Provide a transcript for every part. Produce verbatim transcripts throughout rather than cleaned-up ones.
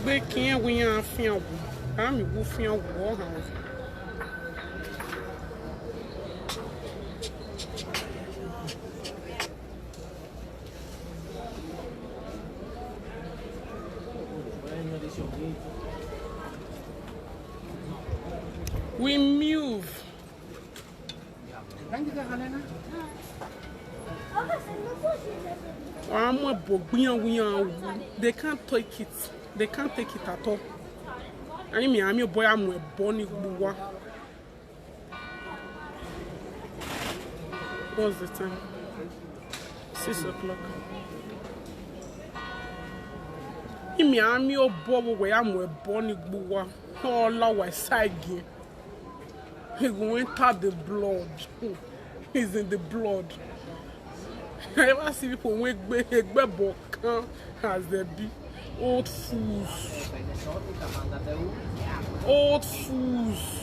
Gbé kí ẹ wí yan fi hàn wò. Bá mi wú fi hàn wò ó hàn. We move. Wàá mọ̀ bò gbìyànwìyàn wù. They can't take it. They can't take it at all. Anyị mị amị bọ ya mụ ebo n'igbu wa. What's the time? Six o'clock. Imi ami obo wo we amu ebo ni gbuwa. Ola wa sagi. He go enter the blood. He's in the blood. I ever see people when gbe egbe bokan as they be. Old fools. Old fools.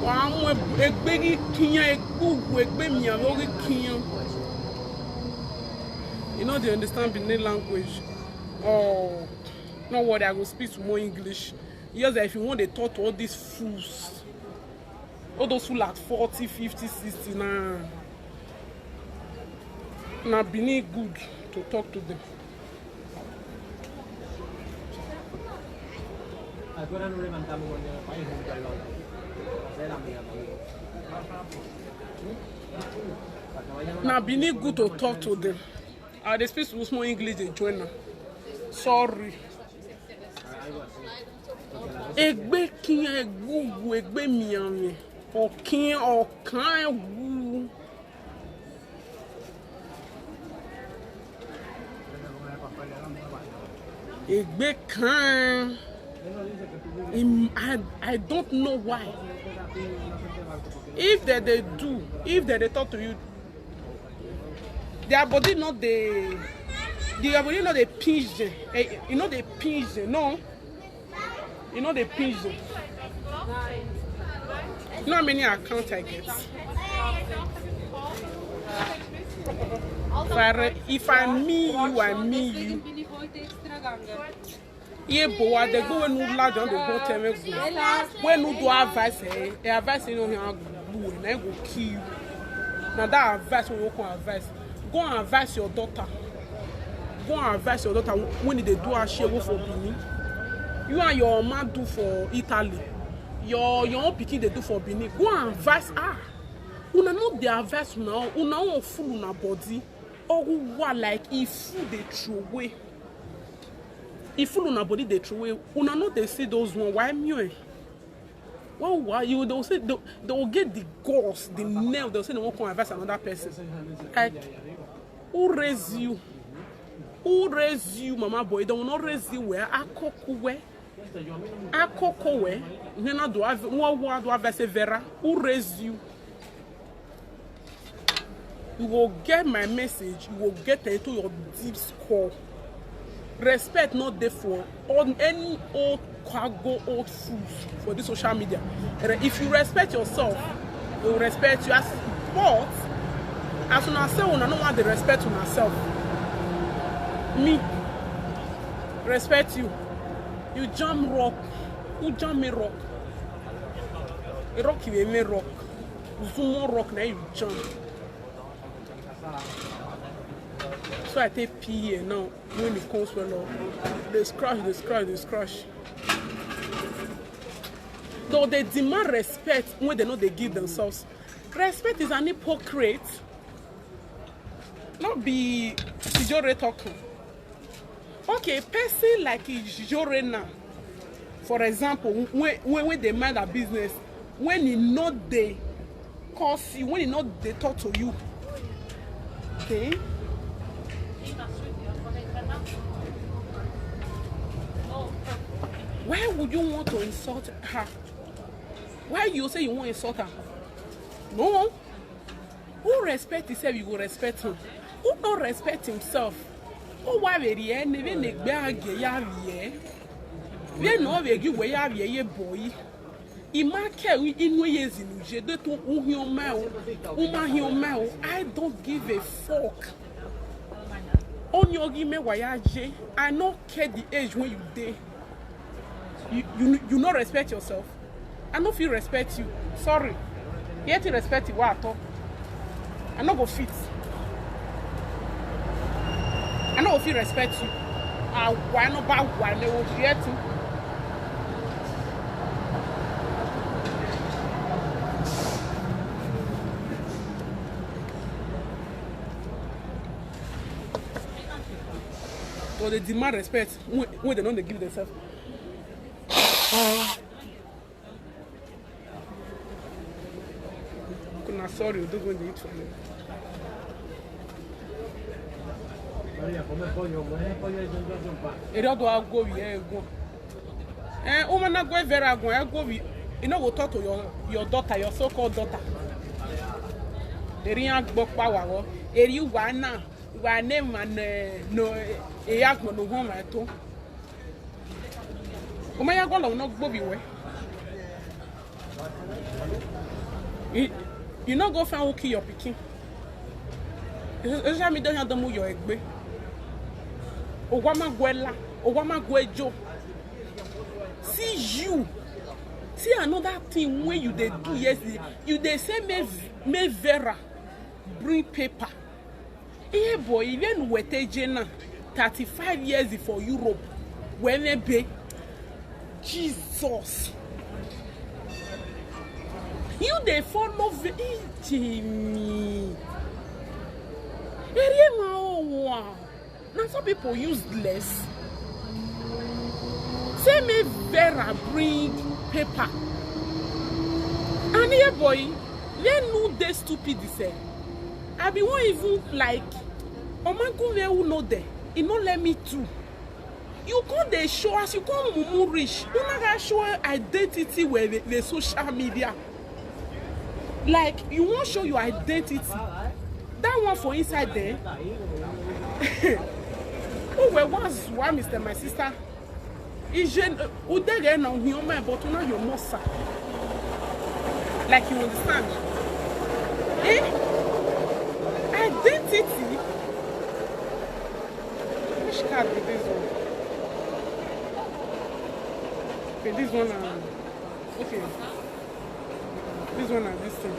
Wàá mú egbe kiyan, egbugu, egbe miyan lórí kiyan. You know they understand Benin language. Oh, no worry, I go speak some more English. Yes, if you want to talk to all these fools, all those who like forty, fifty, sixty, na na Benin good to talk to them. Na Benin good to talk to them. I dey speak small small English dey join am. Sorry. Egbe kin egbugu egbe miami. Okin okan ewu. Egbe kan. Im- I, I don't know why. If they, they do, if they, they talk to you, their body not the, their body not the pinch them. Eh, you know the pinch them, no? You know the pinch them. You know how many accounts I get? If I, re- if I mean you, I mean you. Ye bo wa de go we nu la jan do go te me go. We nu do advice eh, e advice no yan gbu e na go kill you. Na that advice we go advice. Go and advise your daughter. Go and advise your daughter when they do her share for Benin. You and your man do for Italy. Your your own pikin they do for Benin. Go and advise her. Una no dey advise una own, una own full una body. Oguwa like if food dey throw away. If full una body dey throw away, una no dey see those one. Why me? Why why you they will say they, they will get the guts, the nerve, they will say they won't come advise another person. Like who raise you? Who raise you, mama boy? They will not raise you well. Akoku well. Akoko we, nena do have, wa wa do have say Vera, who raise you? You will get my message, you will get into your deep score. Respect not there for on any old cargo, old fools for this social media. Re- If you respect yourself, they will respect you. As but as una say una no want the respect una self. Me respect you. You jam rock. Who jam me rock? A rock you a me rock. Zumo rock now you jam. So I take P A now. When it comes well up, they scratch, they scratch, they scratch. Though they demand respect when they know they give themselves. Respect is an hypocrite. Not be Ijore talking. Okay, person like Ijore now, for example, when when when they mind their business, when he not they curse you, when he not they talk to you, then why would you want to insult her? Why you say you want to insult her? No. Who respect himself, you go respect him. Who don't respect himself? Who why very eh? Neve negbe age ya vie. Ve no ve gi we ya vie ye boy. Ima ke wi inu ye zinu je de to u hi o ma o. U ma hi o ma o. I don't give a fuck. Onyogi me wayaje. I no care the age when you dey. You, you, you no respect yourself. I no fit respect you. Sorry. Here to respect you, what at all? I no go fit. I no go fit respect you. I why no ba why le wo here to. So they demand respect when, when they don't they give themselves. Kuna sorry, you don't go need for you. Eri ọdọ agwo yẹ egwo. Eh, woman na go very agwo, eh, go be. You know, go talk to your, your daughter, your so-called daughter. Eri agbo power wo. Eri wa na, wa ne man, eh, no, eh, e agbo no go ma to. Uma ya gwala no gbobi we. You, you no go find who kill your pikin. Social media ya domu your egbe. Owama gwela, owama gwejo. See you. See another thing when you dey do yesterday. You dey say me, me Vera bring paper. Ihe boy, even wete jena thirty-five years for Europe. When be Jesus. You dey follow ve- Ijimi. Eri ma o wa. Na some people useless. Say me Vera bring paper. And here boy, you no dey stupid sef. I be one even like Omagunle who no dey. E no let me too. You come dey show as you come mumu reach. You no gats show identity with the, the social media. Like you wan show your identity. That one for inside there. Oh well, once one Mister My sister. Ije udege na ohin ọmọ ẹ but una your mosa. Like you understand. Eh? Identity. Which card be this one? Okay, this one. Uh, okay. This one and this thing.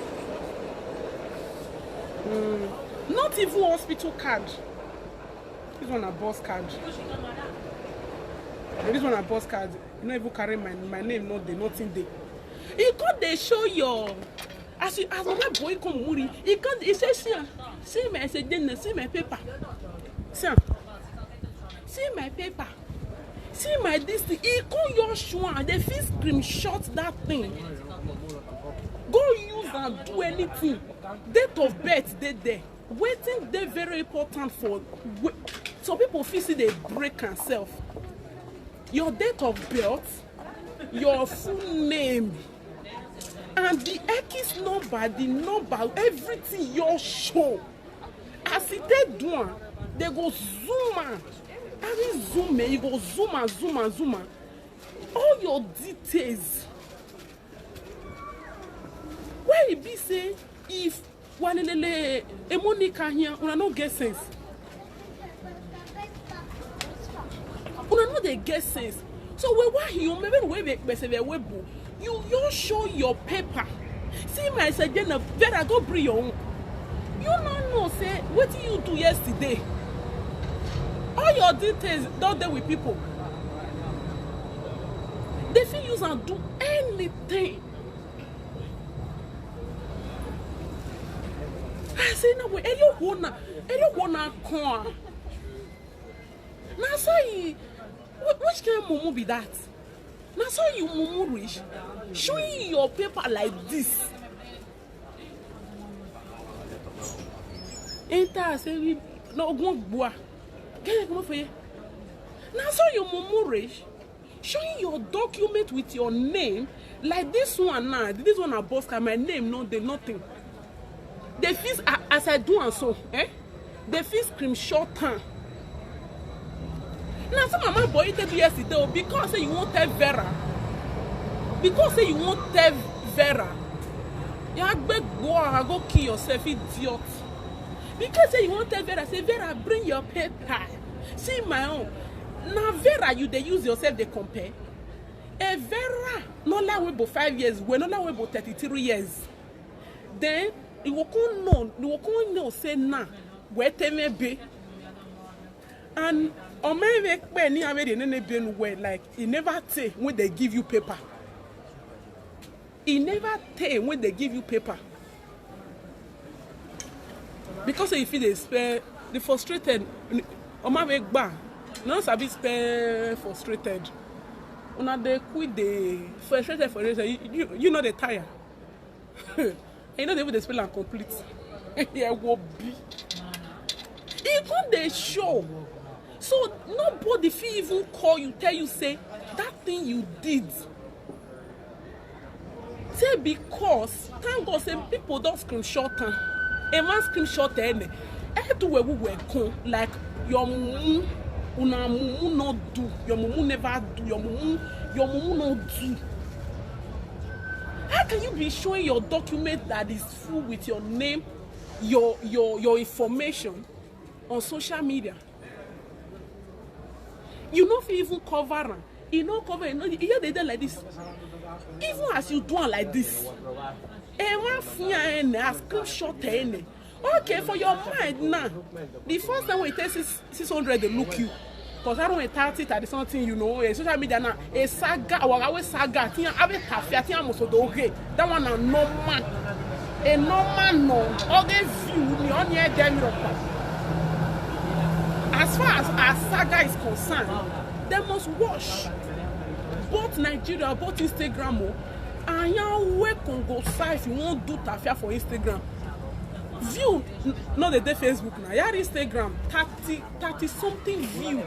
Mm, not even hospital card. This one a boss card. This one a boss card. You no even carry my, my name, no dey, nothing dey. You come dey show your, as you, as my boy come muri, he come, he say, "See am, see my, say, then see my paper. See am, see my paper. See my this thing." He come your show am. They fit screenshot that thing. Go use and do anything. Date of birth dey there. Wetin dey very important for we- some people fit see dey break and self. Your date of birth, your full name, and the X number, the number, everything your show. As e take do am, they go zoom am. Every zoom, eh, you go zoom am, zoom am, zoom am. All your details. Why e be say if Walelele, Emonika here, una no get sense. Una no dey get sense. So we why you maybe we be person we bu. You you show your paper. See my say then Vera go bring your own. You no know say wetin you do yesterday. All your details don dey with people. They fit use am do anything. I say no way. Eyo hona, eyo hona kon. Na so he, wh- which kind mumu be that? Na so you mumu reach, showing your paper like this. Enter say we no go gbua. Can you come for here? Na so you mumu reach. Showing your document with your name, like this one now, this one na boss card, my name no dey nothing. They fit a- as I do am so, eh? They fit screenshot am. Na so mama boy take do yesterday o, because say you wan tell Vera, because say you wan tell Vera, you agbe go and go kill yourself, idiot. Because say you wan tell Vera, say, "Vera, bring your paper. See my own." Na Vera you dey use yourself dey compare. A Vera, no like wey bo five years, wey no like wey bo thirty-three years. Then you go come know, you go come know say na we teme be. And Omeme pe ni ave dey nene be well, like, e never tey when they give you paper. E never tey when they give you paper. Because if you dey spell the frustrated, Omeme gba, no sabi spell frustrated. Una dey quit the frustrated, frustrated. You, you, you know they tire. You know they even dey spell and complete. Yeah, will be. E come dey show. So nobody fit even call you, tell you say that thing you did. Say because thank God say people don screenshot am. A man screenshot any. Everywhere we were come like your mumu, una mumu no do, your mumu never do, your mumu, your mumu no do. How can you be showing your document that is full with your name, your your your information on social media? You no fit even cover am. You no cover, you no, you dey dey like this. Even as you do am like this, e wan fear any, as screenshot any. Okay, for your mind now, the first time we take six, six hundred, they look you. Because I don't thirty, thirty something, you know, a social media now, a saga, our saga, thing, have a tafia, thing, almost the okay. That one na normal. A normal no. All the view, the on here, dem rock. As far as our saga is concerned, they must watch both Nigeria, both Instagram. Oh, and you wake on go side if you won't do tafia for Instagram. View, n- no, they dey Facebook now. Your Instagram, thirty, thirty something view.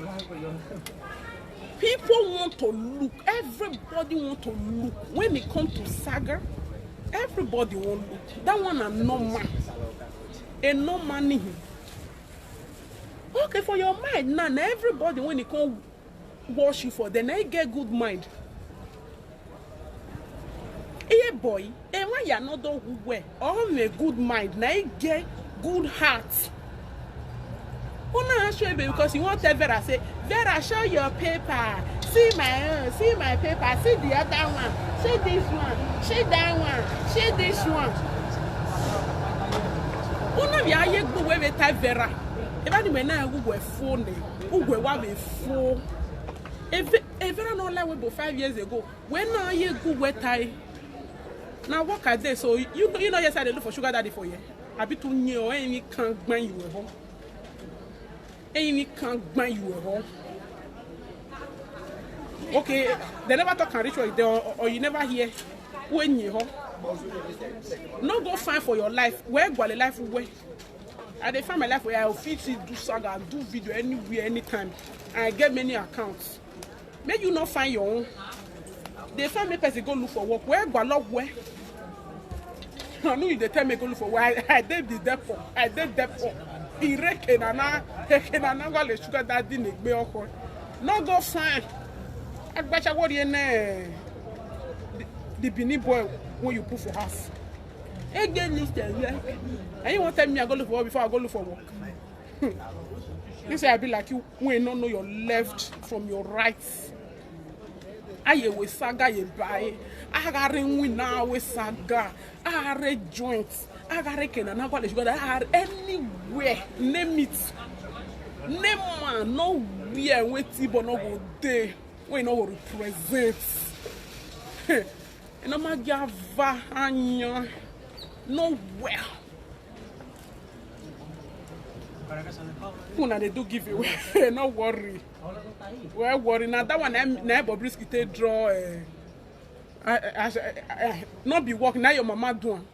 People want to look. Everybody want to look. When it comes to saga, everybody want look. That one a normal. A normal name. Okay, for your mind now, na everybody when it come watch you for, then I get good mind. Hey boy, and why you are not done well? All a good mind, na I get good heart. Una ask you because you wan tell Vera say, "Vera, show your paper. See my own, see my paper, see the other one, see this one, see that one, see this one." Una bi aye gbo we be tell Vera. If any we na who we phone, who we wa be phone. If if Vera no like we bo five years ago, when na aye gbo we tie. Now work at this, so you know, you know, yes, I dey look for sugar daddy for you. I be too new, any can't gban you at home. Any can't gban you at home. Okay, they never talk and reach or, or you never hear when you home. No go find for your life. Where go the life where? I dey find my life where I fit see do saga, do video anywhere, anytime. I get many accounts. Make you not find your own. They find me person go look for work. Where go look where? I know you dey tell me go look for where. I, I dey the depot. I dey depot. Ireke na na, heke na na, wale sugar daddy ni gbe oko. No go find. Agbacha what you ne? The, the Benin boy when you put for house. Again, this time, yeah. And you want tell me I go look for work before I go look for work? Hmm. You say I be like you when you no know your left from your right. Aye we saga ye buy. Agare win na we saga. Agare joint. Agare kena na kwale sugar. Agare anywhere. Name it. Name man no where we tibo no go dey. We no go represent. E no ma gava anya. No well. Una dey do giveaway. No worry. Well worry. Now that one na, na Bobrisky take draw. Eh, I, I, I, I, no be work. Now your mama do am.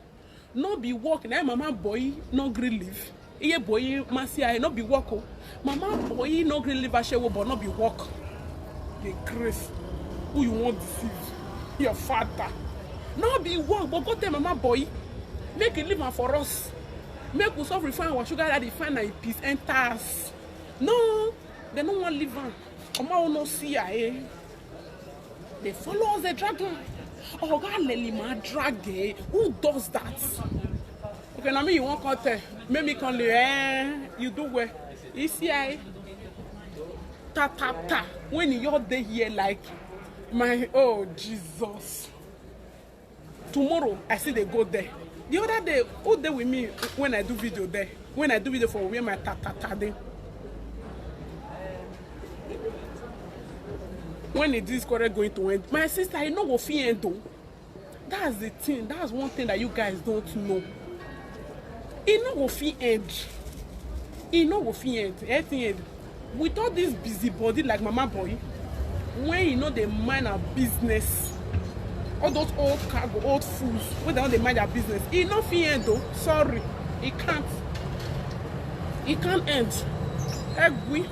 No be work. Now mama boy no gree leave. Iye boy masi I no be work o. Mama boy no gree leave ashewo, but no be work. The grace. Who you want deceive? Your father. No be work, but go tell mama boy. Make him leave am for us. Make we suffer find our sugar daddy find na peace enter us. No, they no wan leave am. Oma o no see ya eh. They follow us, they drag am. Oga Lelima drag eh. Who does that? Okay, na me you wan come tell. Make me come lay, eh, you do well. You see, I ta ta ta. When you all dey here like my, oh Jesus. Tomorrow I still dey go there. The other day, who dey with me when I do video there? When I do video for where my ta ta ta dey? When is this quarrel going to end? My sister, e no go fit end o. That's the thing. That's one thing that you guys don't know. E no go fit end. E no go fit end. Everything end. With all this busy body like Mama Boy, when you know they mind our business, all those old cargo, old fools, when they don't dey mind their business, e no fit end though. Sorry, e can't. E can't end. Egwi,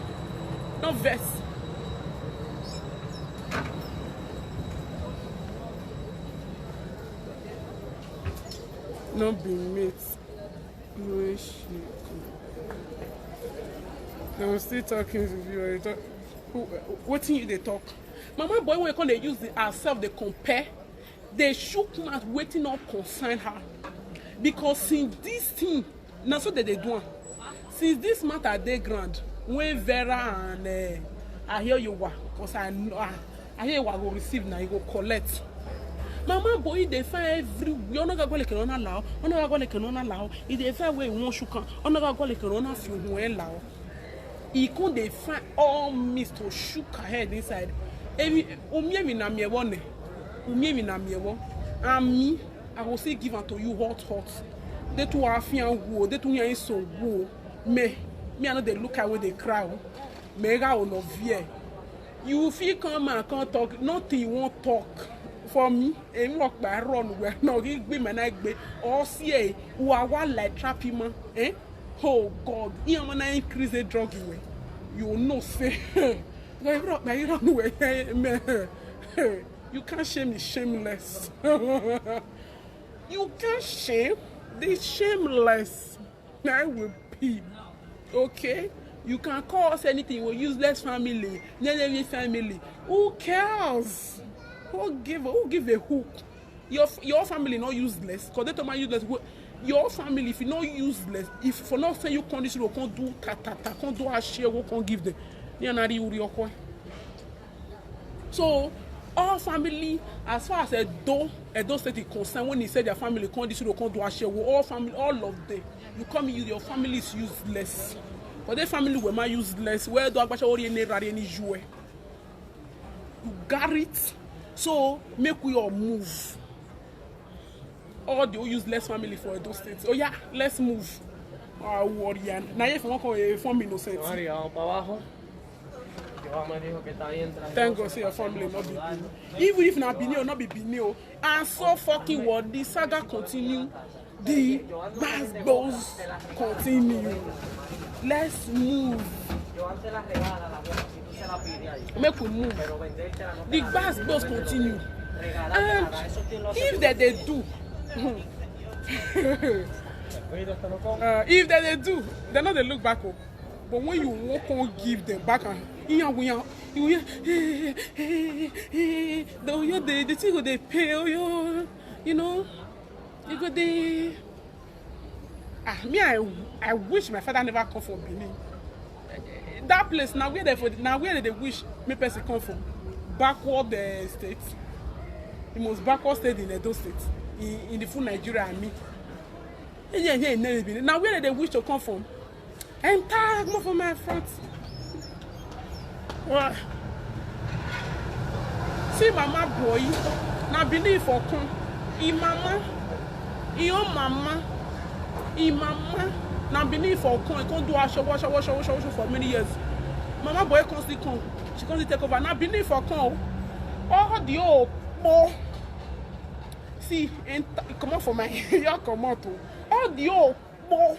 no vex. No be mate. No issue. I'm still talking to you. You talk, who, wetin you dey talk? Mama Boy, when you come dey use the herself dey compare, dey shook mouth wetin no concern her. Because since this thing, na so they dey do am. Since this matter dey ground, when Vera and, eh, Ayoyowa, 'cause I know, ah, Ayoyowa go receive na, he go collect. Mama Boy dey find everywhere. Ona ga gole ke ona lao, ona ga gole ke ona lao. He dey find where he wan shook am. Ona ga gole ke ona fi hun e lao. He come dey find all means to shook her head inside. Emi, umi emi na mi ewo ne. Umi emi na mi ewo. And me, I go still give am to you hot, hot. They too are fear and go. They too are so go. Me, me, I know they look away, they cry o. Me, I will not fear. You feel come and come talk. Nothing you won't talk. For me, e work by run where no, he be my night be. Or see, who are one like trap him, eh? Oh God, he am gonna increase the drug away. You know, say, you run away, man. You can't shame the shameless. You can't shame the shameless. I will pee. Okay? You can call us anything. We're useless family. Nenemi family. Who cares? Who give, who give a hook? Your f-, your family not useless. Because they told my useless. Who, your family, if you not useless, if for not say you come this road, can't do ta ta ta, can't do a share, what can't give them. They are not the Uriokwe. So all family, as far as Edo, Edo State is concerned, when he said their family come this road, can't do a share, all family, all of them, you come, you, your family is useless. But the family were my useless. Where do Agbasha Ori any rari any jue? You got it. So make we all move. All the useless family for Edo State. Oh yeah, let's move. Ah, warrior. Now if you want to form innocent. Thank God say your family not be Benin. Even if na Benin, not be Benin. And so fucking what, the saga continue. The gbas gbos continue. Let's move. Make we move. The gbas gbos continue. And if they, they do, uh, if they, they do, they no dey look back o. But when you won't come give them back and you, you, you, you, the thing go dey pay, oh, you, you know, you go dey. Ah, me, I, I wish my father never come from Benin. That place now where they for now where they wish me person come from. Backward, uh, state, the most backward state in Edo State, in, in the full Nigeria. And me, yeah, yeah, in Benin. Now where they wish to come from? Enter more for my front. Well, see Mama Boy, na Benin for come. Im mama, im own mama, im mama, na Benin for come. He come do ashawo, ashawo, ashawo, ashawo, ashawo for many years. Mama Boy come still come. She come still take over. Na Benin for come. All the old boy. See, enter, comot for my, you comot o. All the old boy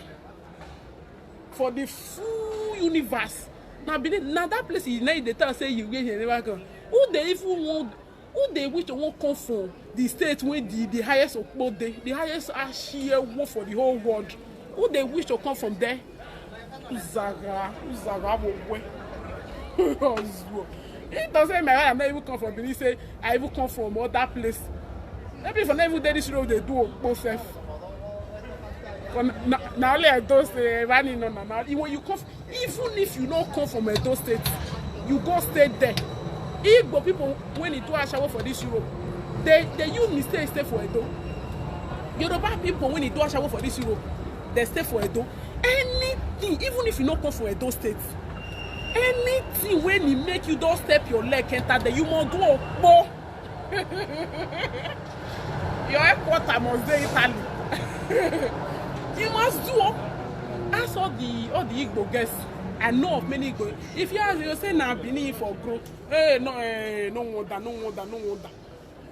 for the full universe. Now, Benin, now that place you know, they tell say you get here never come. Who they even want? Who they wish to want come from the state where the, the highest okpo dey, the highest ashiye wo for the whole world? Who they wish to come from there? Uzaga, Uzaga wo we. He doesn't matter. I never even come from Benin. Say I even come from other place. Maybe if I never did this road, they do okpo self. But na, na, na only Edo State, Ebani no, na, na, when you come, even if you no come from Edo State, you go stay there. Igbo people, when they do ashawo for this Europe, they, they use mistake stay for Edo. Yoruba people, when they do ashawo for this Europe, they stay for Edo. Anything, even if you no come from Edo State, anything when he make you don't step your leg enter there, you must do okpo. Your headquarter must dey Italy. You must do o. Ask all the, all the Igbo girls. I know of many Igbo. If you ask, you say na Benin for grow. Hey, no, hey, no wonder, no wonder, no wonder.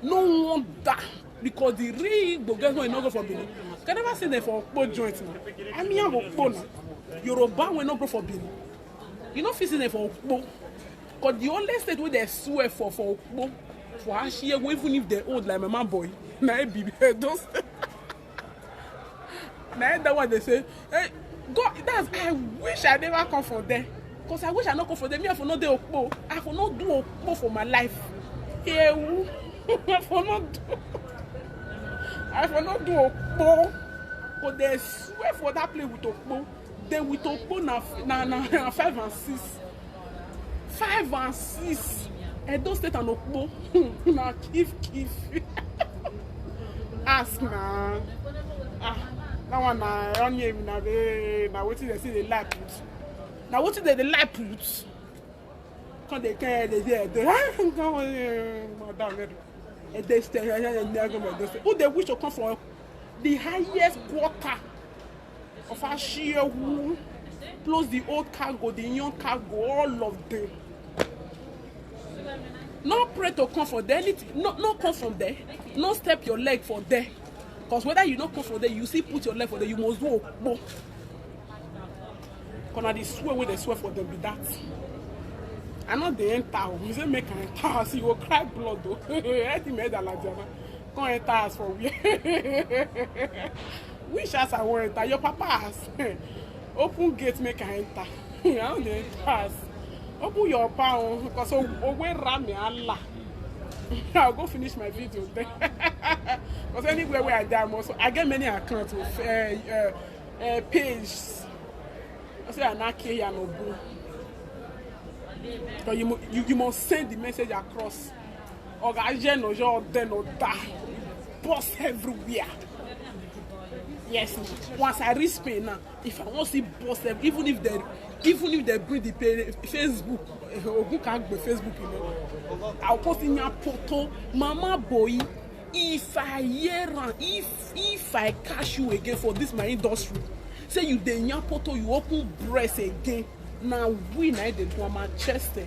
No wonder. Because the real Igbo girls wey no go for Benin, can never see them for Okpo joint now. I mean, I'm Okpo now. Yoruba wey no go for Benin. You no fit see them for Okpo. Because the only state wey they swear for, for Okpo, for Ashiyewo, even if they old like Mama Boy, na e be those. Na e that one they say, hey, God, that's, I wish I never come for there. Because I wish I no come for there. Me, I for no dey Okpo. I for no do Okpo for my life. Ewu. I for no do. I for no do Okpo. But they swear for that place with Okpo. Then with Okpo na, na, na, na five and six. Five and six. Edo State and Okpo. Na kiff, kiff. Ask na. Ah, that one na, na wetin they say they like put. Na wetin they, they like put. Come dey tell, dey say, dey, madam, eh, dey stay, eh, eh, eh, eh, eh, who they wish to come for the highest quarter of Ashiyewu, plus the old cargo, the young cargo, all of them. No pray to come for there, anything, no, no come from there, no step your leg for there. Because whether you no come for there, you still put your leg for there, you must do Okpo. Because na the swear wey they swear for them be that. I no dey enter o. You say make I enter house, you go cry blood o. Head him head aladiana. Come enter house for where? Which house I wan enter? Your papa house. Open gate make I enter. I no dey enter house. Open your papa own, because o-, Owe Rami Allah. I'll go finish my video there. Because anywhere where I dey, I'm also, I get many accounts with, uh, uh, uh, pages. I say, "Anake ya no go." So you, mu-, you, you must send the message across. Oga, je no, je no da. Boss everywhere. Yes, once I reach Spain now, if I want to see boss, ev-, even if they, even if they bring the pay, Facebook, eh, Ogun can't be Facebook, you know. I'll post in your photo, Mama Boy. If I hear am, if, if I catch you again for this my industry, say you dey yarn photo, you open breast again. Now we na dey do am, my chest, eh.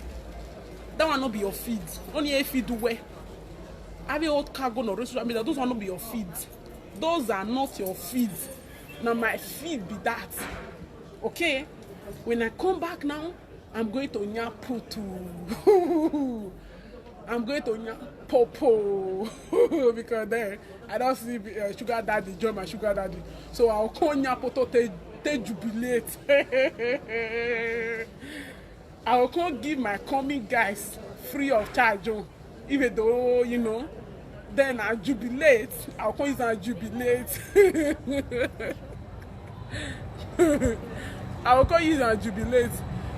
That one no be your feed. Only if you do well. Have you old cargo no social media? Those one no be your feed. Those are not your feed. Now my feed be that. Okay? When I come back now, I'm going to nyaputu. I'm going to nyapopo. Because then I don't see, uh, sugar daddy, join my sugar daddy. So I'll call nyapoto to, to jubilate. I will come give my coming guys free of charge. Oh. Even though, you know, then I jubilate. I'll come use and jubilate. I will come use and jubilate.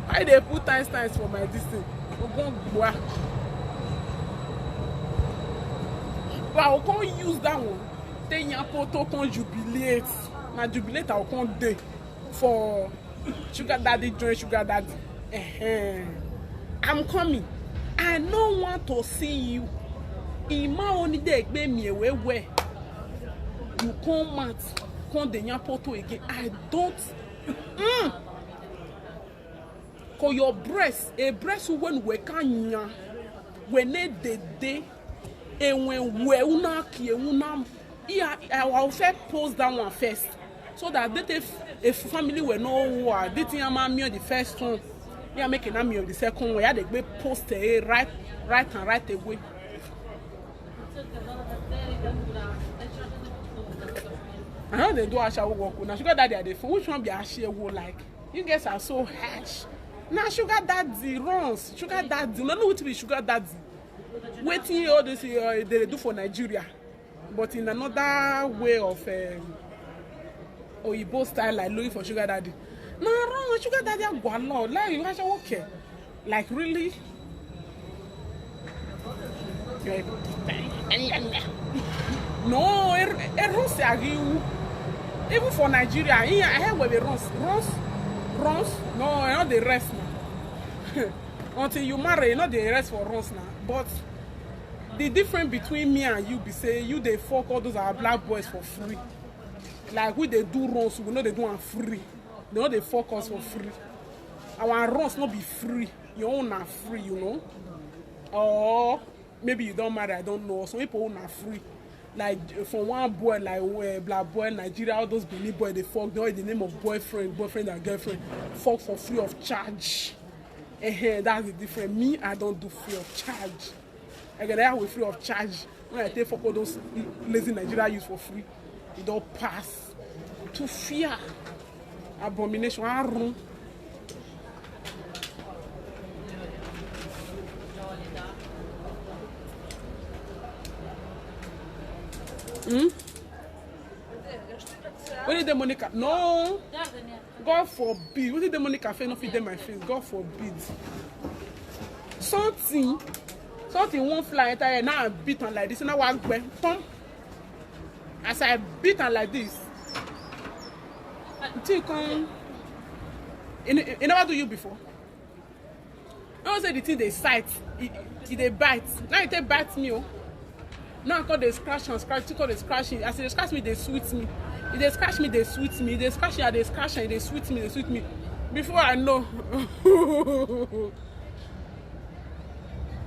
I dey put times times for my this thing. Ogbon gbua. But I will come use that one. Take nyapo to come jubilate. Na jubilate I will come dey for sugar daddy join sugar daddy. Ehen. I'm coming. I no want to see you. Ima only dey gbe mi ewe we. You come out, come dey nyapo to again. I don't. Mm. Ko your breast, a breast when we can nya, when e dey dey, and when we una ki una, yeah, I will first post that one first, so that they, if, if family will know who are, this thing I'm on the first one, yeah, making me the second one, yeah, they be post a right, right and right away. I know they do ashawo work. Now sugar daddy are the phone. Which one be ashawo like? You guys are so harsh. Now sugar daddy runs. Sugar daddy. No know what to be sugar daddy. Waiting all this, uh, they do for Nigeria, but in another way of, um, Oyibo style, like looking for sugar daddy. Na wrong, sugar daddy agwa law. Like, you guys are okay. Like, really? No, it, it runs. Even for Nigeria, here, I hear where they runs, runs, runs. No, I know the rest now. Until you marry, you know the rest for runs now. But the difference between me and you be say you dey fuck all those our black boys for free. Like, we dey do runs, we no dey do am free. They no dey fuck us for free. Our runs no be free. Your own na free, you know. Or maybe you don't marry, I don't know. Some people own na free. Like, for one boy, like, uh, black boy, Nigeria, all those Benin boy, they fuck. They all in the name of boyfriend, boyfriend and girlfriend, fuck for free of charge. Eh, that's the difference. Me, I don't do free of charge. I get that with free of charge. When I take fuck all those lazy Nigeria use for free, it don't pass. To fear. Abomination. Arun. Hmm? What did the Monica? No. God forbid. What did the Monica face? No fit dey my face. God forbid. Something, something won't fly enter here. Now I beat am like this. Now I go pump. As I beat am like this, until you come. It, it, it never do you before. I say the thing they sight, it, it they bite. Now it they bite me, oh. Now I call they scratch and scratch, you call they scratch. As they scratch me, they sweet me. If they scratch me, they sweet me. If they scratch me, they scratch and they sweet me, they sweet me. Before I know,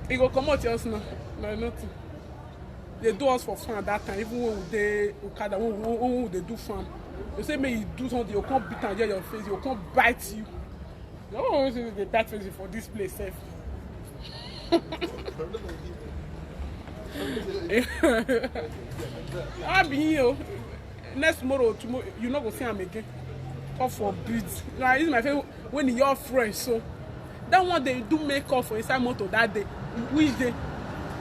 it go come out yours now. No, nothing. They do us for fun at that time, even when we dey Okada, when we, when we dey do fun. They say, may you do something, you come beat and get your face, you come bite you. No, they bite face for this place, sef. I be here. Next tomorrow, tomorrow, you no go see am again. God forbid. Now, this is my favorite when you're fresh, so that one they do makeup for inside motor that day. Which day?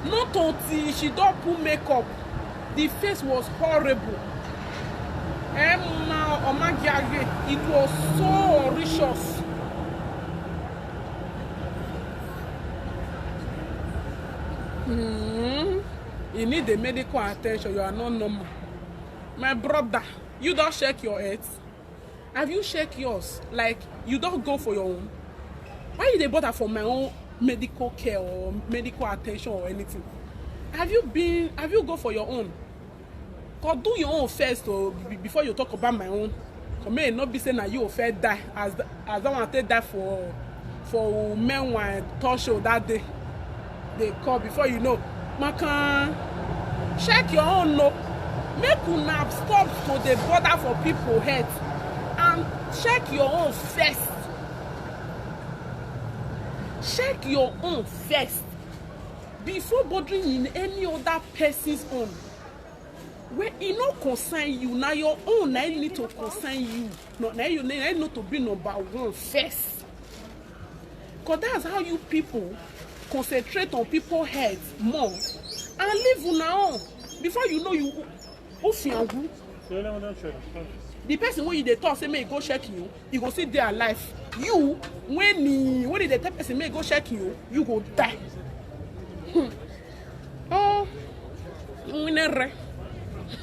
Not until she don't put makeup. The face was horrible. Emma Omagiage, it was so horrendous. Hmm. You need the medical attention. You are not normal. My brother, you don't check your head. Have you checked yours? Like, you don't go for your own? Why you dey bother for my own medical care or medical attention or anything? Have you been, have you go for your own? Go do your own first, oh, be- before you talk about my own. Come here, not be say na you first die as th- as that one take die for for men wine talk show that day. They call before you know. Makan, check your own, no. Make una stop to dey bother for people head and check your own first. Check your own first before bothering in any other person's own. Wey e no concern you, na your own na im need to concern you. No, na you na im need to be number one first. Cause that's how you people concentrate on people head more and leave una own. Before you know, you ufiangu. The person wey you dey talk say make e go check you, e go still dey alive. You, when e when e dey tell person make e go check you, you go die. Hmm. Oh, nwunere.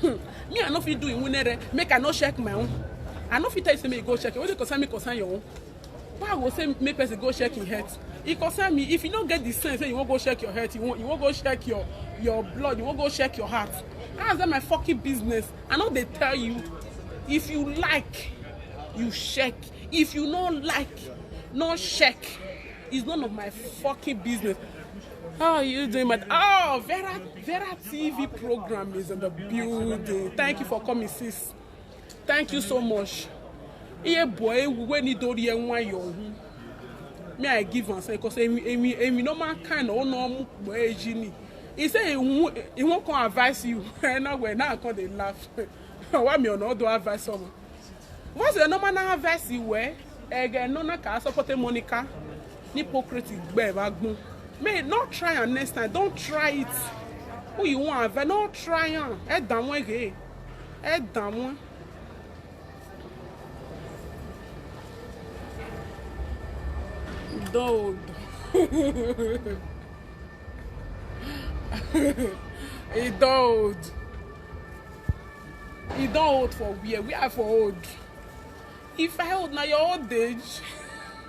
Me, I no fit do nwunere. Make I no check my own. I no fit tell you say make you go check. What dey concern me concern your own. Why I go say make person go check him head? E concern me. If you no get the sense, say you wan go check your head, you wan you wan go check your your blood, you wan go check your heart. That's not my fucking business. I no dey tell you. If you like, you check. If you no like, no check. It's none of my fucking business. How are you doing, my? Oh, Vera Vera T V program is in the building. Thank you for coming, sis. Thank you so much. Ihe boy when he do the one you. Me, I give am say because emi emi emi normal kind of no mu boy jini. He say he won he won come advise you. Now when now I come dey laugh. Why me no do advice someone? What's the normal now advice you wear? Again, no na ka support Monica. Hypocrite gbe bagbon. May not try am next time. Don't try it. Who you want advice? No try am. E down one again. E down one. Don old. E don old. E don old for where? Where I for old? If I old, na your old age.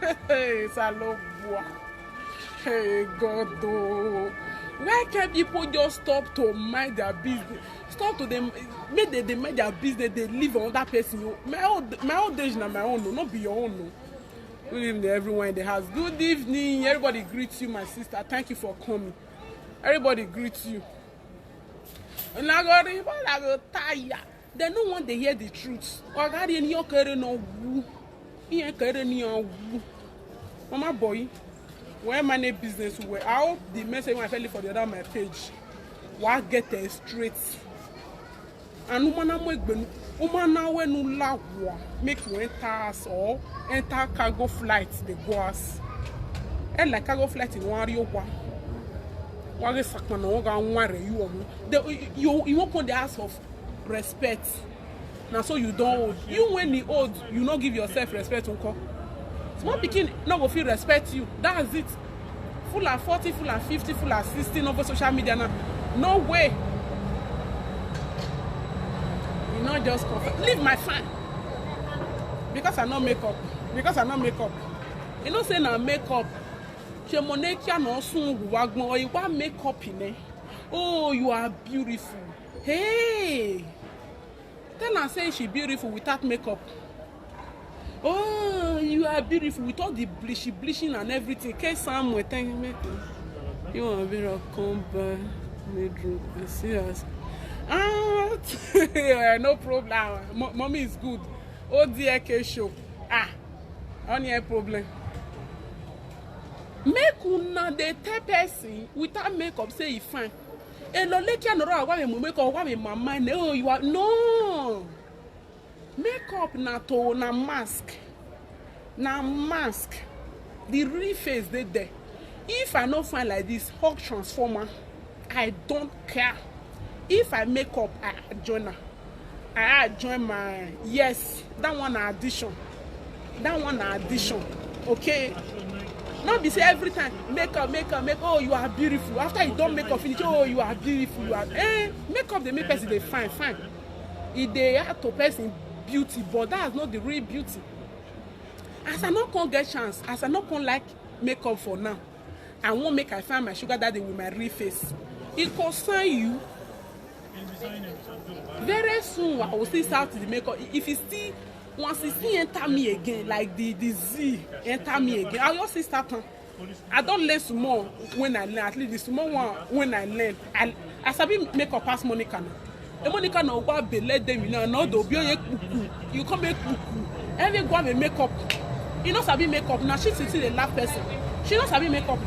Hey, Salobua. Hey, God, oh. Why can't people just stop to mind their business? Stop to them, make they, they mind their business, they leave another person. Oh. My old, my old age na my own, no, not be your own. No. Good evening, everyone in the house. Good evening. Everybody greets you, my sister. Thank you for coming. Everybody greets you. Una go report, I go tire. They no want to hear the truth. Oga, they no care no who. He ain't care no who. Mama boy, where my name business well? I hope the message when I fell for the other my page. Wa get it straight. And woman, I'm going, woman, now when you laugh, make you enter us or enter cargo flight, the go us. And like cargo flight in Warrior One. Wage sakpana, oga nware, you are. They, you, you won't come the house of respect. Now, so you don't old. You, when you old, you not give yourself respect, uncle. Small pikin no go fit respect you. That's it. Full of forty, full of fifty, full of sixty, no go social media now. No way. You not just come. Leave my fan. Because I no make up. Because I no make up. You know say na make up. Shemonekia no sun wagbon, or you want make up in it. Oh, you are beautiful. Hey. Tell her say she beautiful without makeup. Oh, you are beautiful with all the bleachy, bleaching and everything. Case Samuel, thank you. You want to come by me drink. I see us. Ah, yeah, no problem. Mo- mommy is good. Oh, dear, K show. Ah, only a problem. Make una dey tell person without makeup say e fine. Eloleke anoro awa me make up, awa me mama ne, oh, you are, no. Makeup na to, na mask. Na mask. The real face dey there. If I no fine like this, hug transformer. I don't care. If I make up, I add join am. I add join my, yes, that one na addition. That one na addition. Okay. No be say every time make up, make up, make, oh, you are beautiful. After you don make up finish, oh, you are beautiful. You are, eh, make up dey make person dey fine, fine. E dey add to person beauty, but that's not the real beauty. As I no come get chance, as I no come like make up for now, I wan make I find my sugar daddy with my real face. E concern you. Very soon, I will still start the makeup. If you still, once you still enter me again, like the, the Z enter me again, I will still start am. I don learn small when I learn, at least the small one when I learn. I, I sabi makeup pass Monica now. E Monica na wa be let them, you know, no do bi oye kuku. You come make kuku. Every go make makeup. You no sabi makeup. Now she still dey laugh person. She no sabi makeup.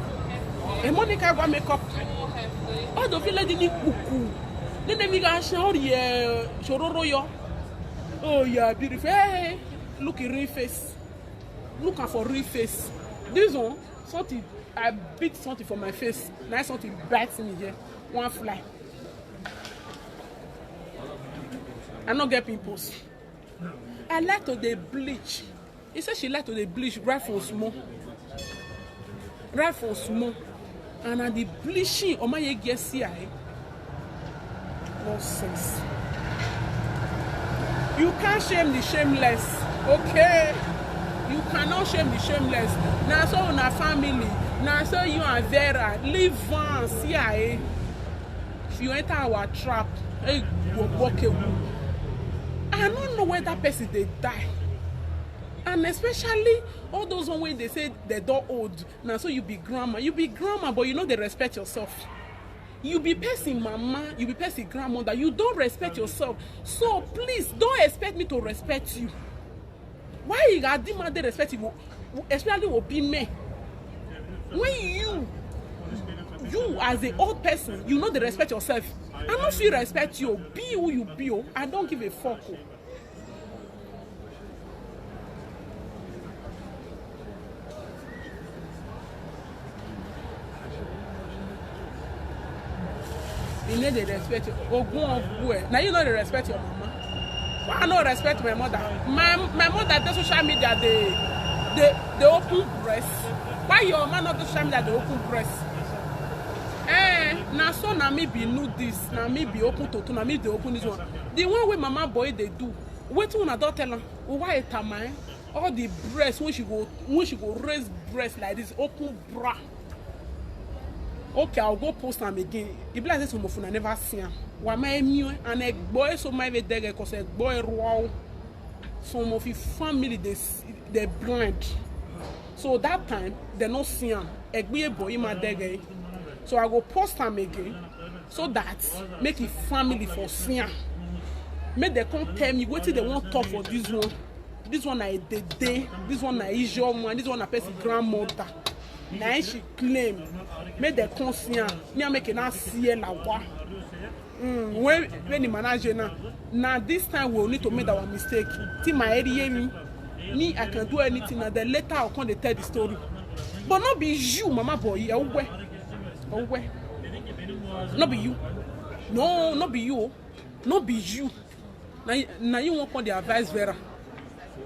E Monica go makeup. All the village ni kuku. Then they make her shout, yeah, shororo yo. Oh, yeah, beautiful. Hey, look at real face. Look at for real face. This one, something, I beat something for my face. Now something bites me here. One fly. I no get pimples. I like to dey bleach. He said she like to dey bleach right from small. Right from small. And na the bleaching on my get C I. Nonsense. You can't shame the shameless, okay? You cannot shame the shameless. Now so una family. Now so you and Vera leave one C I. If you enter our trap, hey, you go walk away. I don't know where that person they die. And especially all those one when they say they don't old. Now so you be grandma. You be grandma, but you know they respect yourself. You be person mama, you be person grandmother. You don't respect yourself. So please don't expect me to respect you. Why you got demand they respect you, especially will be me? When you, you as an old person, you know they respect yourself. I don't feel respect you. Be who you be. Oh. I don't give a fuck. Oh. You know they respect you. Ogun ogun eh. Now you know they respect your mama. Why I no respect my mother? My my mother dey social media dey They, they open breast. Why your man not social media they open breast? Eh, na so na me be nudist, na me be open toto, na me dey open this one. The one wey mama boy dey do, wetin una don tell am? Why tama eh? All the breast when she go when she go raise breast like this, open bra. Okay, I'll go post am again. E be like say some of una never see am. Wama emi and egbo eso ma ebe dege cause egbo eruwa. Some of his family they they blind. So that time they no see am. Egbe boy ma dege. So I go post am again so that make his family for see am. Make they come tell me wetin they wan talk for this one. This one na a dede, this one na ijeoma, this one na person grandmother. Na im she claim. Make dem come see am. Me I make una see lawa. Mm, when when the manager now, now this time we will need to make our mistake. Till my area me, me I can do anything. Now then later I'll come dey tell the story. But no be you, mama boy. Owe, owe. No be you. No, no be you. No be you. Na na you wan come dey advise Vera.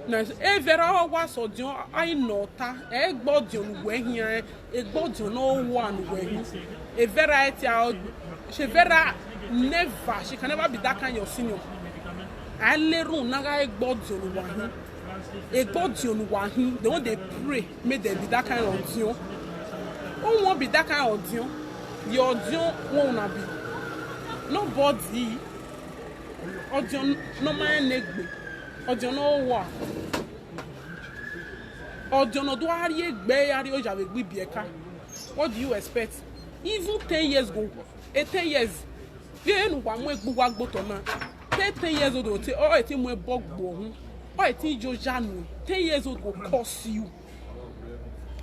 Na e Vera wa so dion ai no ta. E gbo dion we hin e gbo dion no wa no we hin. E Vera e ti a she Vera never, she can never be that kind of senior. I le run na ga e gbo dion wa hin. E gbo dion wa hin. They want dey pray make they be that kind of dion. Who wan be that kind of dion? Your dion won't be. Nobody. Ọjọ́ no máa ń negbe. Ọjọ́ no wa. Ọjọ́ no do ari egbe ari oja we gbi bieka. What do you expect? Even ten years ago, eh, ten years. Ye enu wa mu egbu wa gboto na. Ten, ten years old o te o e ti mu ebo gbo hun. O e ti jo janu. Ten years old go curse you.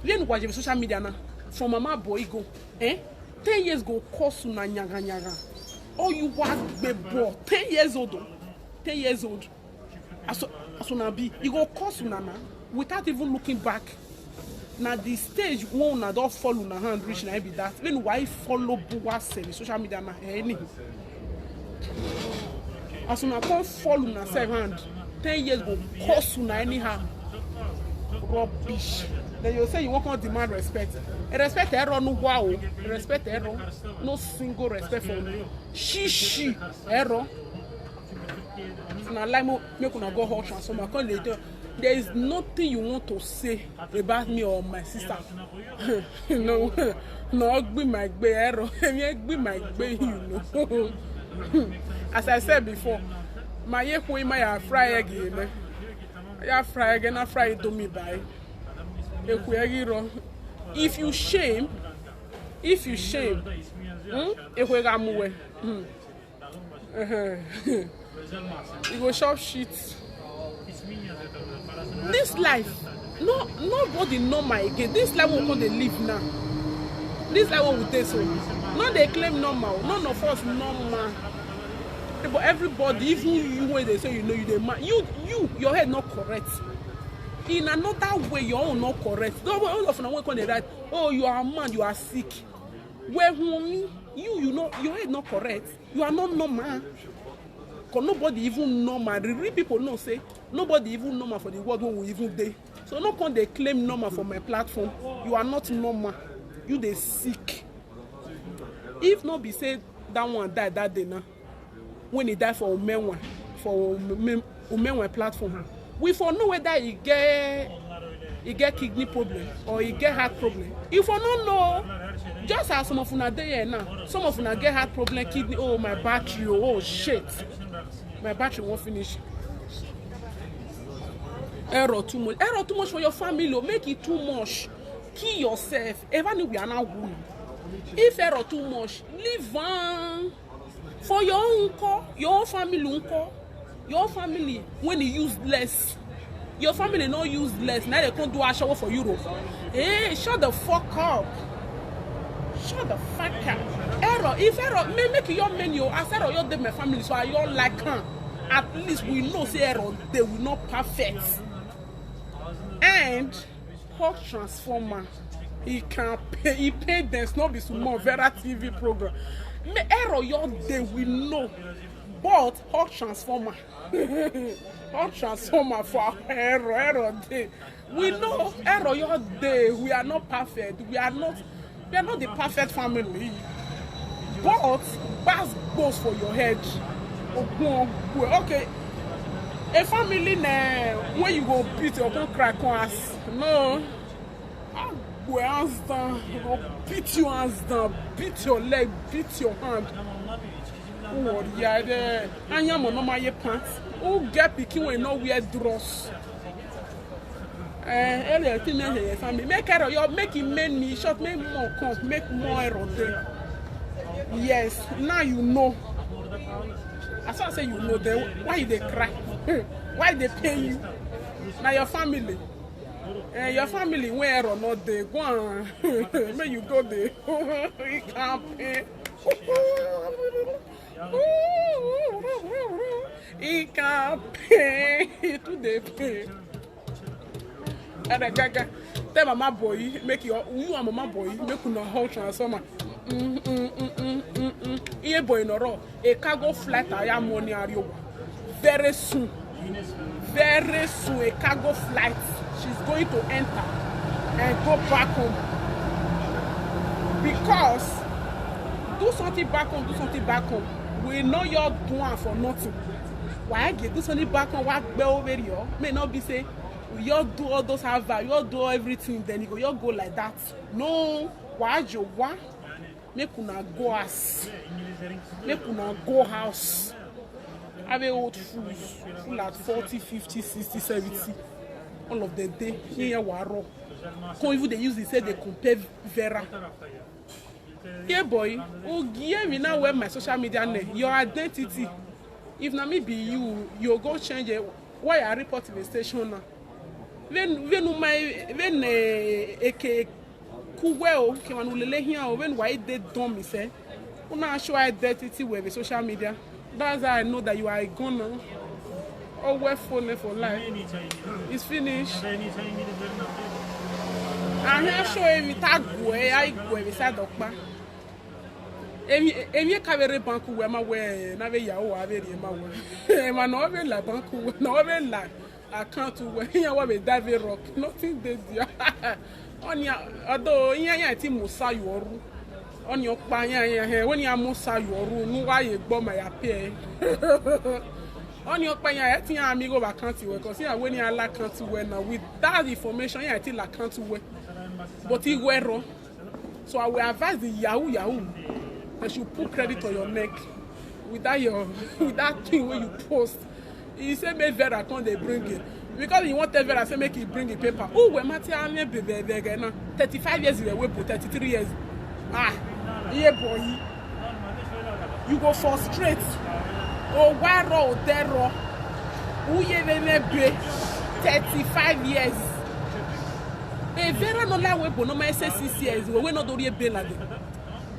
Ye enu wa je social media na. From mama boy go. Eh? Ten years go curse una nyaga nyaga. Oh, you was bebo. Ten years old. Oh. Ten years old. As as una be, e go curse una na without even looking back. Na the stage wey una don fall una hand reach na be that. When why follow Buwa sef social media na any. As una come fall una sef hand, ten years go curse una anyhow. Rubbish. Then you say you wan come demand respect. E respect error no wa o. E respect error. No single respect for una. Shishi error. Una like mo make una go hot transformer. Come dey tell. There is nothing you want to say about me or my sister. No, no, be my gbe error. Emi be my gbe, you know. As I said before, my ye kwe my ya fry egg, you know. Ya fry egg na fry do me by. Ekwe egg ro. If you shame, if you shame, hmm? Ekwe ga muwe. Hmm. Uh-huh. You go shop shit. This life, no nobody normal again. This life we come dey live now. This life we dey so. No dey claim normal. None of us normal. But everybody, even you when they say you know you dey mad, you you your head not correct. In another way, your own not correct. No, all of una wey come dey write, oh, you are mad, you are sick. Well, homie, you you know your head not correct. You are not normal. Cause nobody even normal. The real people know say nobody even normal for the world when we even dey. So no come dey claim normal for my platform. You are not normal. You dey sick. If no be say that one die that day now, when he die for Umenwa, for Ume- Umenwa platform, we for know whether he get he get kidney problem or he get heart problem. If we no know, just as some of una dey here now, some of una get heart problem, kidney, oh my battery, oh, oh shit, my battery won't finish. Error too much, error too much for your family, oh, make it too much. Kill yourself. Ever knew we are now women. If error too much, leave am. For your own nko, your own family nko, your own family when e useless. Your family no useless. Now they come do a show for Europe. Hey, shut the fuck up. Shut the fuck up. Error. If error, may make your menu as error your dey my family, so I your like am. At least we know say error they will not perfect. And hot transformer. He can pay, he paid them, no be small, Vera T V program. Me error your day we know. But hot transformer, hot transformer for error, error dey. We know error your day. We are not perfect. We are not. We are not the perfect family. But pass goes for your head. Ogun, ogun. Okay. A family na when you go beat your own crack ass. No. Agbo hands down. Go beat your hands down. Beat your leg. Beat your hand. Who worry ya there? Anya mo no ma ye pants. Who get pikin wey no wear dress? Eh, ele ti me he family. Make care of your, make him men me short, make more come, make more error dey. Yes, now you know. As I say you know, then why you dey cry? Why they pay you? Now your family. Eh, your family wey error no dey. Go on. Make you go there. He can't pay. He can't pay. He too dey pay. Ada gaga. Tell mama boy, make your, you and mama boy, make una hold transformer. Mm, mm, mm, mm, mm, mm. Iye boy no ro. A cargo flight, I am money are you. Very soon. Very soon, a cargo flight. She's going to enter and go back home. Because do something back home, do something back home. We know you're doing for nothing. Why get do something back home? What bell over you? May not be say we all do all those have, we all do everything, then you go, you go like that. No, why you want? Make una go house. Make una go house. Have a old fools, full at forty, fifty, sixty, seventy. All of them dey here waro. Come even dey use it say they compare Vera. Yeah boy, ogie me now wear my social media name, your identity. If na me be you, you go change it. Why I report the station now? When when my when eh, eke kuwe o ke wanu lele here o when why they don me say. Una show identity with the social media. That's how I know that you are a gunner. Oh, wear phone for life. It's finished. And here show him tag we I go beside Dokpa. Emi emi ka bere bank we ma we na be yawo a be ma we. Ma no be la bank we no be la account we here we be dive rock. Nothing dey there. Onya although here here ti musa yoru. Onye ọkpa anya ya he when ya musa yoru nu wa ye gbo ma ya pe. Onye ọkpa anya ya ti ya amigo ba account we cause ya when ya la account we na with that information ya ti la account we. But he wero. So I will advise the yahoo yahoo that you put credit on your neck with that your with that thing where you post. He said make Vera come dey bring it because he want tell Vera say make he bring the paper. Who were Matthew Ane be be be be now? Thirty-five years he dey wait for thirty-three years. Ah, yeah boy. You go frustrate. Oh, why ro dero? Who ye be be be? Thirty-five years. Hey, Vera no like we but no my say six years. We we no do ye be like.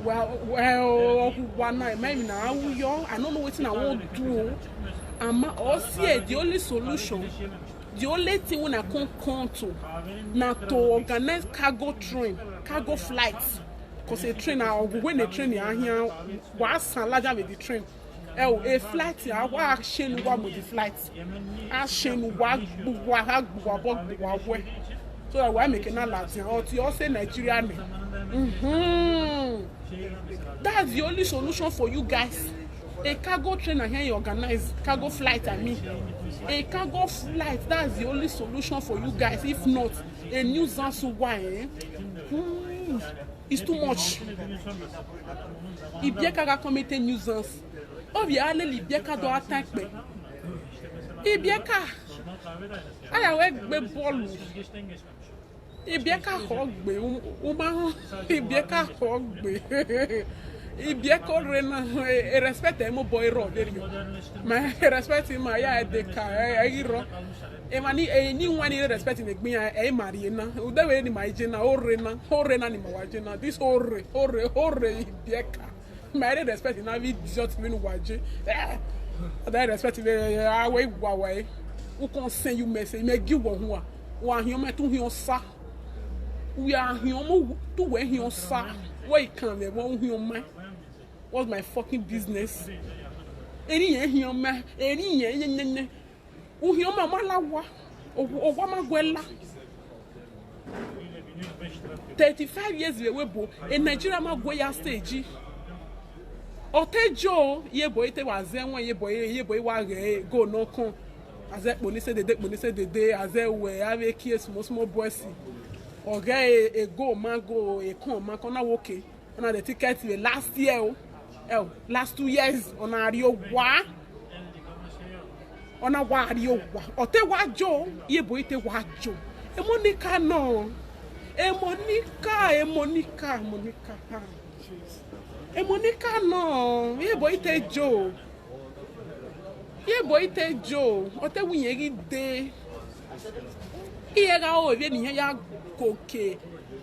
Well, well, one night, maybe now we young. I don't know what I want to do. I'm all see the only solution, the only thing when I can come to, now to organize cargo train, cargo flights, cause a train now when the train are here, was larger with the train. Oh, a flight, I wa shenu wa with the flight. A shenu wa wa ha wa bo wa we. So that we make na Latin or to say Nigeria me. Mm-hmm. That's the only solution for you guys. A cargo train and here you organize cargo flight. I mean, a cargo flight. That's the only solution for you guys. If not, a nuisance. Why? Eh? Hmm. It's too much. Ibieka ga committee nuisance. Obi alele Ibieka do attack me. Ibieka. Aya we gbe ball. Ibieka ho gbe. Uma Ibieka ho gbe. Ibieka rena e respect emo boy ro very. My respect him ya de ka e ro. E mani e ni wani respect ni gbin e mari na. Ude we ni my jena o rena. O rena ni ma wa jena. This ore ore ore Ibieka. My respect na we idiot me no waje. Eh. That respect me ah we wa wa. Who can send you message? Me give one who are. Wa hion me tu hion sa. We are hion mo tu we hion sa. We can me won hion me. What's my fucking business? Eri yẹn hian mẹ, eri yẹn yẹn yẹn yẹn. Uhian mẹ ma la wa, owa ma gwẹ la. Thirty-five years we we bo, e Nigeria ma gwẹ ya stage. Ọte jo, ye boy te wa zẹ wọn, ye boy, ye boy wa ghe go no kon. Azẹ kpo ni se dede, kpo ni se dede, azẹ we, ave kie small small boys. Ọghe e, e go ma go, e kon ma kon na woke. Ọna the ticket we last year o. Eh, last two years, ọna ri owa. Ọna wa ri owa. Ọte wa jo, ye boy te wa jo. E Monica no. E Monica, e Monica, Monica. Ah, jeez. E Monica no. Ye boy te jo. Ye boy te jo. Ọte wi yẹn ghi de. Iye gha o, evie ni ya koke.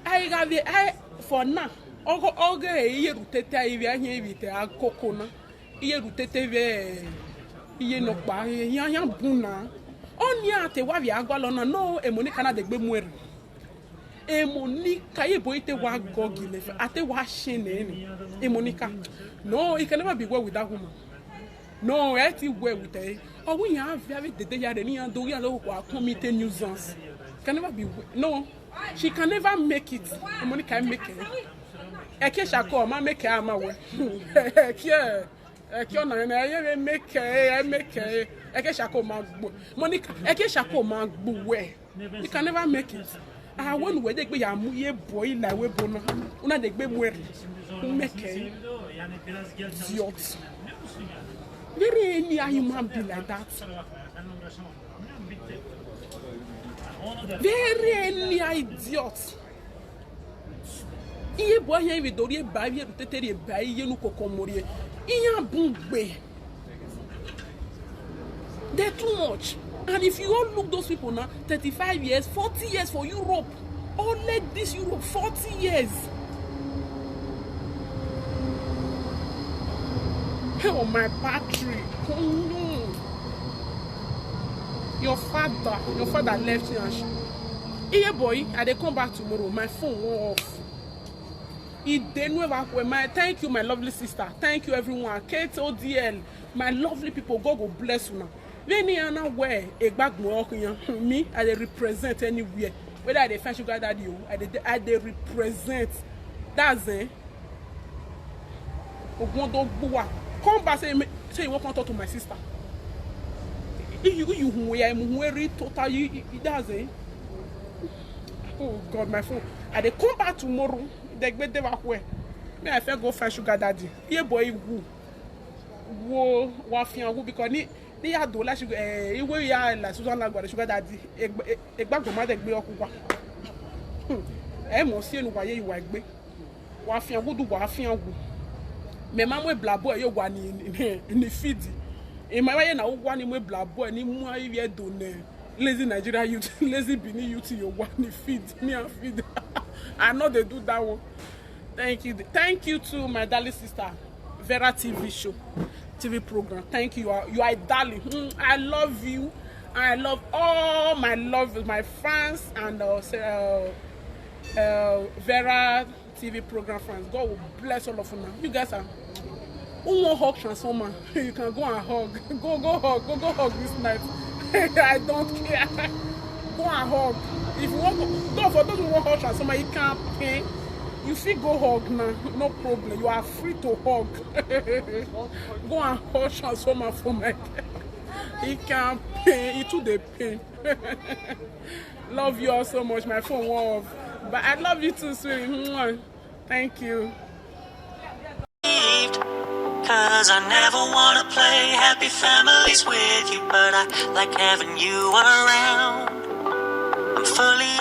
Ai gha vie, ai, for now. Ọghe, ọghe iye ru tete ai vie, ai vie te a koko na. Iye ru tete vie, iye nọkpa, iye ya, ya bu na. Ọni a te wa via gualọ na, no, e Monica na degbe muẹre. E Monica, ye boy te wa gọgi nẹ, a te wa shame nẹ. E Monica. No, he can never be well with that woman. No, ẹ ti well with her. Ọ wẹ iran via vbe dede ya rẹ ne iran do ghi aro wa committed nuisance. Can never be well. No, she can never make it. E Monica make it. Eke shako ma make it ama we. Eke, eke ọna na ẹ make it, ẹ make it. Eke shako ma gbo. Monica, eke shako ma gbo we. You can never make it. Ah, when we dey gbe ya mu ye boy la we bo na. Una dey gbe mu eri. Make it. Idiot. Very any human be like that. Very any idiot. Iye boy here we dori e ba, iye tete re ba, iye nu koko mori. Iyan bun gbe. They're too much. And if you all look those people now, thirty-five years, forty years for Europe. Only this Europe, forty years. Hey, oh, my battery. Oh, no. Your father, your father left you and sh- Iye boy, I dey come back tomorrow. My phone won't off. Idenu Evakwe, my, thank you, my lovely sister. Thank you, everyone. Kate O D L, my lovely people, God go bless una. Veni ana we egbagbon okiyan. Me, I dey represent anywhere. Whether I dey find sugar daddy o, I dey, I dey represent. That's it. Ogwondo gbuwa. Come back, say, say you wan come talk to my sister. If you, you who ya, who read total, you, you, you, that's it. Oh God, my phone. I dey come back tomorrow. They gbé dé wa kú ẹ. Me, I fit go find sugar daddy. Iye boy, who? Wo wa fi hàn who, because ni, ni ya do la sugar, eh, iwe ya la Susan la gba sugar daddy. Egba, egba go ma de gbe oku wa. Hmm. E mo si enu wa ye iwa gbe. Wa fi hàn who, do wa fi hàn who. Me ma mu e bla boy yo wa ni, ni, ni feed. E ma wa ye na wa ni mu e bla boy ni mu ayi do ne. Lazy Nigeria youth, lazy Benin youth, you want to feed me and feed. I know they do that one. Thank you. Thank you to my darling sister, Vera T V show, T V program. Thank you. You are, you are a darling. Mm, I love you. I love all my love, my fans, and uh, uh, uh, Vera T V program fans. God will bless all of you. You guys are. Who won't hug Transformer? You can go and hug. Go, go hug. Go, go hug this night. I don't care. Go and hug. If you want to, no, for those who won't hug Transformer, you can't pay. You feel go hug now. No problem. You are free to hug. Go and hug Transformer for my. He can't pay. He too dey pain. Love you all so much. My phone won't off. But I love you too, sweetie. Mwah. Thank you. Cause I never wanna play happy families with you, but I like having you around. I'm fully